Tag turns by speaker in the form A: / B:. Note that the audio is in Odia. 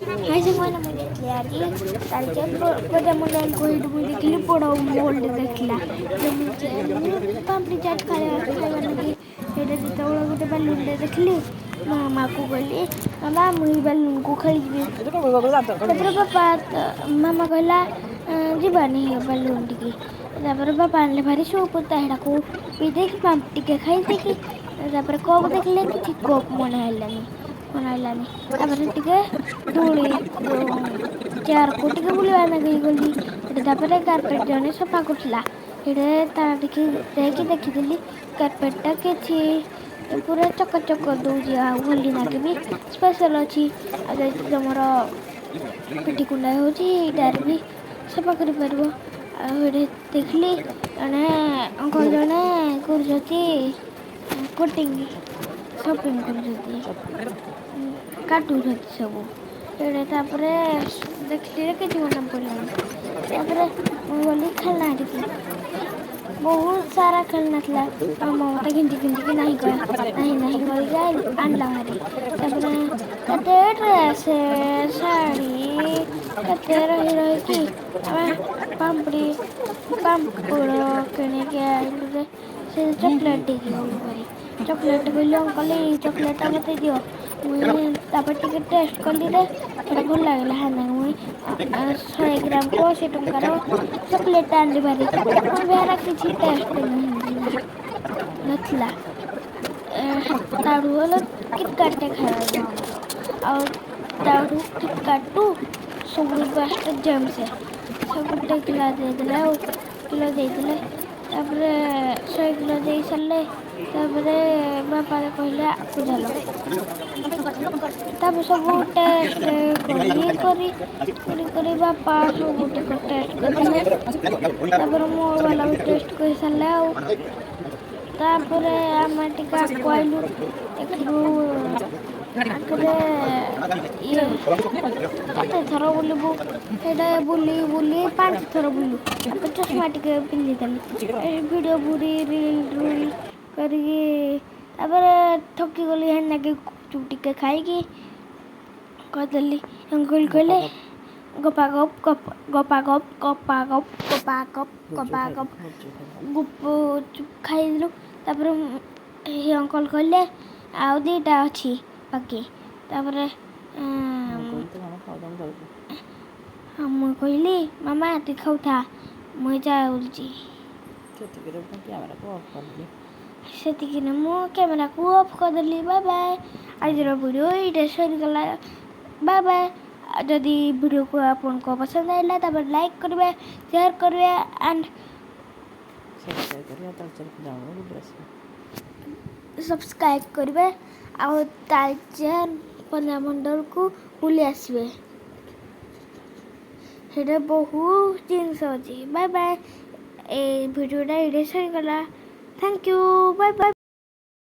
A: ହାଇ ସାଙ୍ଗମାନେ, ମୁଁ ଯାଇଥିଲି ଆଜି ତାଳଚେର ପ୍ରଜାମଣ୍ଡଳକୁ। ଏଇଠି ମୁଁ ଦେଖିଲି ବଡ଼ ମଲ୍ଟେ ଦେଖିଲା। ମୁଁ ପାମ୍ପଡ଼ି ଚାଟ୍ ଖାଇବା ଲାଗି ସେଇଟା ଯେତେବେଳେ ଗୋଟେ ବାଲୁନଟେ ଦେଖିଲି, ମାମାକୁ କହିଲି, "ମାମା, ମୁଁ ଏଇ ବାଲୁନକୁ ଖେଳିଯିବି।" ତାପରେ ବାପା, ମାମା କହିଲା, "ଯିବାନି ବାଲୁନ ଟିକେ।" ତାପରେ ବାପା ଆଣିଲେ ଭାରି ସୁପ୍, ହେଟାକୁ ପିଇ ଦେଇକି, ପାମ୍ପଡ଼ି ଟିକେ ଖାଇ ଦେଇକି, ତାପରେ କପ୍ ଦେଖିଲେ, କିଛି କପ୍ ମନେ ହେଲାନି, ମନେ ହେଲାନି। ତାପରେ ଟିକେ ଦୋଳି ଚେୟାରକୁ ଟିକେ ବୁଲିବା ଲାଗି ଗଲି ସେଠି। ତାପରେ କାର୍ପେଟ ଜଣେ ସଫା କରୁଥିଲା ସେଠି, ତା ଟିକେ ଯାଇକି ଦେଖିଥିଲି। କାର୍ପେଟଟା କିଛି ପୁରା ଚକ ଚକ ଦେଉଛି ଆଉ ହୋଲି ନାଗି ବି ସ୍ପେଶାଲ ଅଛି। ଆଉ ଯଦି ତୁମର ପିଠି କୁଣ୍ଡାଇ ହେଉଛି, ଏଇଟାରେ ବି ସଫା କରିପାରିବ। ଆଉ ଏଠି ଦେଖିଲି ଜଣେ ଅଙ୍କଲ ଜଣେ କରୁଛନ୍ତି କଟିଂ, ସପିଂ କରୁଛନ୍ତି, କାଟୁଛନ୍ତି ସବୁ ସେଇଟା। ତାପରେ ଦେଖିଲି କିଛି ମନେ ପଡ଼ିଲାନି। ତାପରେ ମୁଁ ଗଲି ଖେଳନା ଟିକେ, ବହୁତ ସାରା ଖେଳନା ଥିଲା। ମାମା ମୋତେ ଘିଞ୍ଚି ଘିଞ୍ଚିକି ନାହିଁ ନାହିଁ ନାହିଁ କରିକି ଆଣିଲା ଭାରି। ତାପରେ କେତେ ଡ୍ରେସ୍, ଶାଢ଼ୀ, କେତେ ରହି ରହିକି ଆମେ ପାମ୍ପଡ଼ି ପାମ୍ପଡ଼ କିଣିକି ଆଇଲୁ ଯେ ସେ ଚକୋଲେଟ୍ ଟିକେ ଗଲୁ ଭାରି। ଚକୋଲେଟ୍ କହିଲି, "ଅଙ୍କଲ, ଏଇ ଚକୋଲେଟ୍ଟା ମୋତେ ଦିଅ।" ମୁଇଁ ତାପରେ ଟିକେ ଟେଷ୍ଟ କଲି ଯେ ସେଇଟା ଭଲ ଲାଗିଲା। ହଁ, ମୁଇଁ 100 ଗ୍ରାମକୁ 80 ଟଙ୍କାର ଚକୋଲେଟ୍ଟା ଆଣିଲି ଭାରି। ହେରା କିଛି ଟେଷ୍ଟ ନାହିଁ, ନଥିଲା। ତାଠୁ ଭଲ କିଟକାଟଟେ ଖାଇବାକୁ ଆମର। ଆଉ ତାଠୁ କିଟକାଟଠୁ ସବୁଠୁ ବେଷ୍ଟ ଜେମ୍ସ। ସେ ଗୋଟେ କିଲୋ ଦେଇଦେଲେ ଆଉ କିଲୋ ଦେଇଦେଲେ। ତାପରେ 100 କିଲୋ ଦେଇ ସାରିଲେ, ତାପରେ ବାପା କହିଲେ, "ବୁଝାଲ।" ତାପରେ ସବୁ ଟେଷ୍ଟ କରି କରି କରି କରି ବାପା ସବୁ ଟିକେ ଟେଷ୍ଟ କରିଦେଲେ। ତାପରେ ମୋ ବାଲା ବି ଟେଷ୍ଟ କରିସାରିଲେ। ଆଉ ତାପରେ ଆମେ ଟିକେ ଆଗକୁ ଆଇଲୁ, ଦେଖିଲୁ ଆଗରେ ଇଏ। କେତେ ଥର ବୁଲିବୁ ସେଇଟା, ବୁଲି ବୁଲି ପାଞ୍ଚ ଥର ବୁଲିଲୁ। ତାପରେ ଚଷମା ଟିକେ ପିନ୍ଧିଦେଲି, ଏ ଭିଡ଼ିଓ ପୁରୀ ରିଲ୍ ରୁଲ୍ କରିକି ତାପରେ ଥକିଗଲି। ହେନାକି ଗୁପଚୁପ୍ ଟିକେ ଖାଇକି କରିଦେଲି। ଅଙ୍କଲ କହିଲେ, ଗପା ଗପ ଗପ ଗପା ଗପ ଗପା ଗପ ଗପା ଗପ ଗପା ଗପ। ଗୁପଚୁପ୍ ଖାଇଦେଲୁ। ତାପରେ ସେ ଅଙ୍କଲ କହିଲେ, ଆଉ ଦୁଇଟା ଅଛି ବାକି। ତାପରେ ମୁଁ କହିଲି, "ମାମା, ତୁ ଖାଉଥା, ମୁଁ ଯାଉଛି।"
B: ସେତିକିରେ ମୁଁ କ୍ୟାମେରାକୁ ଅଫ୍ କରିଦେଲି।
A: ସେତିକିରେ ମୁଁ କ୍ୟାମେରାକୁ ଅଫ୍ କରିଦେଲି। ବାଏ ବାଏ, ଆଜିର ଭିଡ଼ିଓ ଏଇଟା ସରିଗଲା। Bye bye. ଯଦି ଭିଡ଼ିଓକୁ ଆପଣଙ୍କୁ ପସନ୍ଦ ଆଇଲା, ତାପରେ ଲାଇକ୍ କରିବେ, ସେୟାର କରିବେ ଆଣ୍ଡ
B: ସବସ୍କ୍ରାଇବ୍ କରିବା, ତାଳଚେର ପୂଜା ବୁଲି ଆସିବେ।
A: ସବସ୍କ୍ରାଇବ୍ କରିବେ ଆଉ ତାଳଚେର ମଣ୍ଡଳକୁ ବୁଲି ଆସିବେ। ସେଇଟା ବହୁତ ଜିନିଷ ଅଛି। ବାଏ ବାଏ, ଏଇ ଭିଡ଼ିଓଟା ଏଇଠି ସରିଗଲା। Thank you, bye bye.